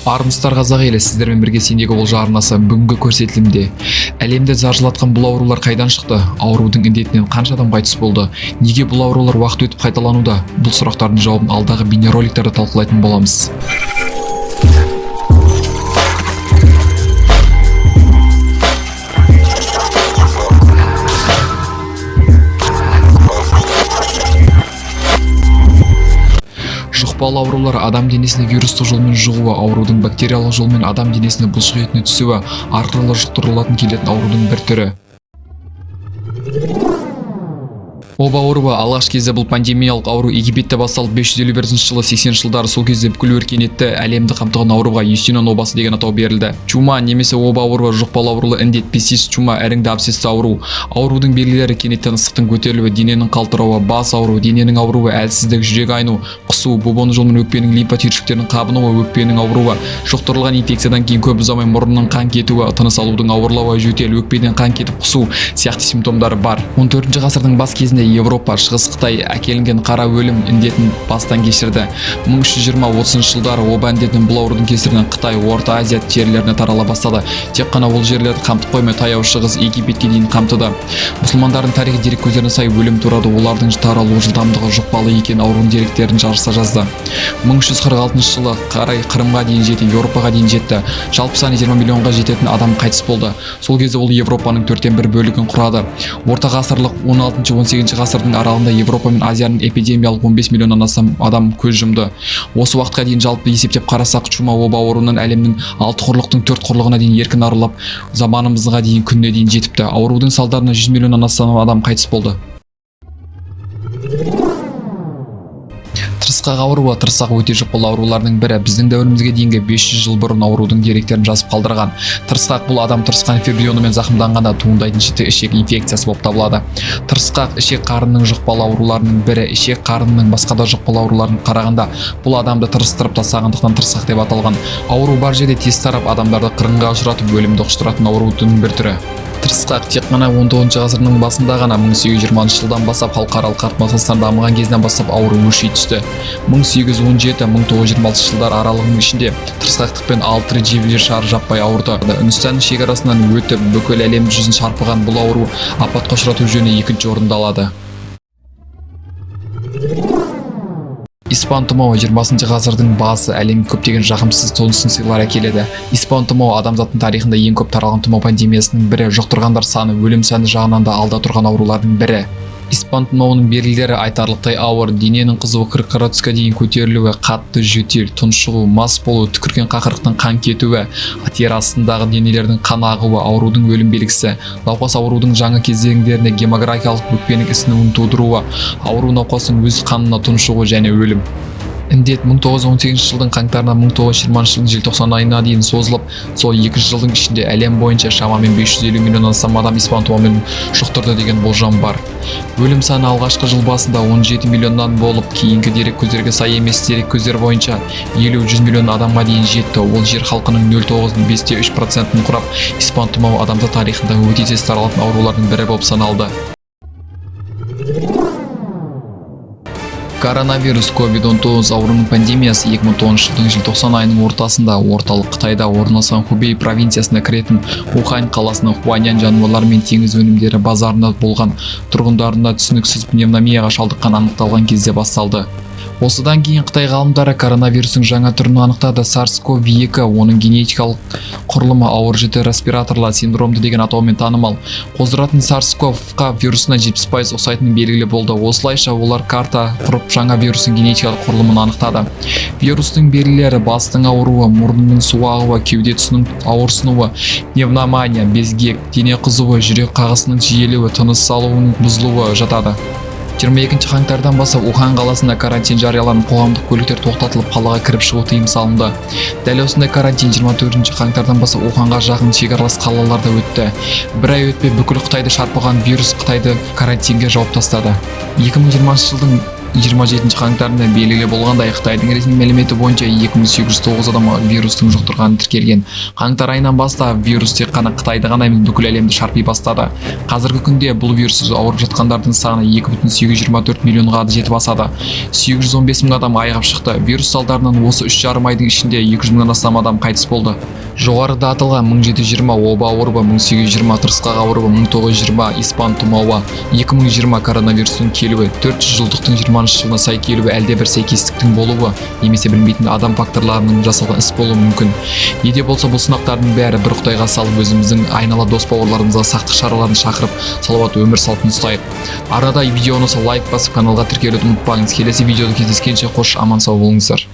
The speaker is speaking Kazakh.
Армысыздар, қазақ елі! Сіздермен бірге Сендегі Олжа арнасы. Бүгінгі көрсетілімде әлемді зар жылатқан бұл аурулар қайдан шықты? Аурудың індетінен қанша адам қайтыс болды? Неге бұл аурулар уақыт өтіп қайталануда? Бұл сұрақтардың жауабын алдағы бейнероликтерде талқылайтын боламыз. Жұқпалы аурулар адам денесіне вирустық жолмен жұғуы, аурудың бактериялық жолмен адам денесіне бұлшық етіне түсуі арқылы жұқтырылатын келетін аурудың бір түрі. Оба ауруы. Алғаш кезде бұл пандемиялық ауру Египетте басталып, 551 жылы, 80 жылдары. Сол кезде бүкіл өркениетті әлемді қамтыған ауруға Юстиниан обасы деген атау берілді. Чума немесе оба ауруы — жұқпалы аурулы індет, пестис чума, іріңді абсцессті ауру. Аурудың белгілері: кенеттен ыстықтың көтерілуі, дененің қалтырауы, бас ауруы, дененің ауруы, әлсіздік, жүрек айну, құсу, бубон жолмен өкпенің лимфа түйіршіктерінің қабынуы, өкпенің ауруы, жұқтырылған инфекциядан кейін көп ұзамай мұрыннан қан кетуі, тыныс алудың ауырлауы, жөтел, өкпеден қан кетіп құсу сияқты симптомдары бар. 14 ғасырдың бас кезінде Европа, Шығыс Қытай әкелінген қара өлім індетін бастан кешірді. 1320-30 жылдары оба індетінің, бұл аурудың кесірінен Қытай, Орта Азия жерлеріне тарала бастады. Тек қана ол жерлерді қамтып қоймай, Таяу Шығыс, Египетке дейін қамтыды. Мұсылмандардың тарихи дереккөздеріне сай, өлім туралы олардың таралу жылдамдығы жұқпалы екен аурудың деректерін жарыса жазды. 1346 жылы қарай Қырымға дейін жетті, Еуропаға дейін жетті. Жалпы саны 20 миллионға жететін адам қайтыс болды. Сол кезде ол Европаның төрттен бір бөлігін құрады. Орта ғасырлық 16-18 ғасырдың аралығында Европа мен Азияның эпидемиялық 15 миллионнан астам адам көз жұмды. Осы уақытқа дейін жалпы есептеп қарасақ, чума, оба ауруынан әлемнің алты құрлықтың төрт құрлығына дейін еркін аралап, заманымызға дейін күніне дейін жетіпті. Аурудың салдарынан 100 миллионнан астам адам қайтыс болды. Тырысқақ ауруы. Тырысқақ өте жұқпалы аурулардың бірі. Біздің дәуірімізге дейінгі 500 жыл бұрын аурудың деректерін жазып қалдырған. Тырысқақ — бұл адам тырысқан вибрионымен зақымданғанда туындайтын жіті ішек инфекциясы болып табылады. Тырысқақ — ішек қарынның жұқпалы ауруларының бірі. Ішек қарынның басқа да жұқпалы ауруларын қарағанда, бұл адамды тырыстырып тастағандықтан, тырысқақ деп аталған. Ауру бар жерде тез тарап, адамдарды қырғынға ұшыратып, өлімді құштыратын аурудың бір түрі. Тырысқақ тек қана 19 ғасырдың басында ғана, 1820 жылдан бастап, халықаралық қарым-қатынастар дамыған кезінен бастап ауру өрши түсті. 1817-1926 жылдар аралығының ішінде тырысқақтықпен алты рет жер шары жаппай ауырды. Үндістан шекарасынан өтіп, бүкіл әлем жүзін шарпыған бұл ауру апатқа ұшырату жөнінде екінші орынды алады. Испан тұмауы. 20 ғасырдың басы әлемге көптеген жағымсыз тосын сыйлар әкеледі. Испан тұмауы — адамзаттың тарихында ең көп таралған тұмау пандемиясының бірі. Жұқтырғандар саны, өлім саны жағынан да алда тұрған аурулардың бірі. Испан тұмауының белгілері айтарлықтай ауыр: дененің қызуы 40 градусқа дейін көтерілуі, қатты жөтел, тұншығу, мас болу, түкірген қақырықтың қан кетуі, тері астындағы денелердің қан ағуы. Аурудың өлім белгісі — науқас аурудың жаңа кезеңдерінде геморрагиялық өкпенің ісінуін тудыруы, ауру науқастың өз қанына тұншығу және өлім. Індет 1918 жылдың қаңтарынан 1920 жылдың желтоқсан айына дейін созылып, сол 2 жылдың ішінде әлем бойынша шамамен 550 миллионнан астам адам испан тұмауымен жұқтырды деген болжам бар. Өлім саны алғашқы жыл басында 17 миллионнан болып, кейінгі дереккөздерге сай емес дереккөздер бойынша 50-100 миллион адамға дейін жетті. Ол жер халқының 0,9-5,3 процентін құрап, испан тұмауы адамзат тарихындағы өте тез таралатын аурулардың бірі болып саналды. Коронавирус COVID-19 ауруының пандемиясы 2019 жылдың желтоқсан айының ортасында орталық Қытайда орналасқан Хубей провинциясына кіретін Ухань қаласының Хуанян жануарлар мен теңіз өнімдері базарында болған тұрғындарында түсініксіз пневмонияға шалдыққан анықталған кезде басталды. Осыдан кейін Қытай ғалымдары коронавирустың жаңа түрін анықтады — SARS-CoV-2. Оның генетикалық құрылымы ауыр жіті респираторлы синдромды деген атаумен танымал қоздыратын SARS-CoV-қа вирусына 70% ұқсайтыны белгілі болды. Осылайша олар карта құрып, жаңа вирустың генетикалық құрылымын анықтады. Вирустың белгілері: бастың ауруы, мұрнының су ағуы, кеуде тұсының ауырсынуы, пневмония, безгек, дене қызуы, жүрек қағысының жиілеуі, тыныс алуының бұзылуы жатады. 22 қаңтардан бастап Ухань қаласында карантин жарияланып, қоғамдық көліктер тоқтатылып, қалаға кіріп шығу тыйым салынды. Дәл осындай карантин 24 қаңтардан бастап Уханьға жақын шекаралас қалаларда өтті. Бір ай өтпей бүкіл Қытайды шарпыған вирус Қытайды карантинге жауып тастады. 2020 жылдың 27 қаңтарында белгілі болғандай, Қытайдың ресми мәліметі бойынша 2809 адам вирустың жұқтырғаны тіркелген. Қаңтар айынан бастап вирус тек қана Қытайды ғана емес, бүкіл әлемді шарпи бастады. Қазіргі күнде бұл вируссыз ауырып жатқандардың саны 2,824 миллионға жетіп асады. 815 мың адам айығып шықты. Вирус салдарынан осы 3,5 айдың ішінде 200 мыңнан астам адам қайтыс болды. Жоғарыда аталған 1720 оба ауруы, 1820 тырысқақ ауруы, 1920 испан тұмауы, 2020 коронавирустың келуі 400 жылдықтың 20 жылына сай келуі әлде бір сәйкестіктің болуы немесе білмейтін адам факторларының жасалған іс болуы мүмкін. Не де болса, бұл сынақтардың бәрі бір құдайға салып, өзіміздің айнала дос бауырларымызға сақтық шараларын шақырып, салауатты өмір салтын ұстайық. Арада видеоны лайк басып, каналға тіркелуді ұмытпаңыз. Келесі видеода кездескенше қош, аман сау болыңыздар.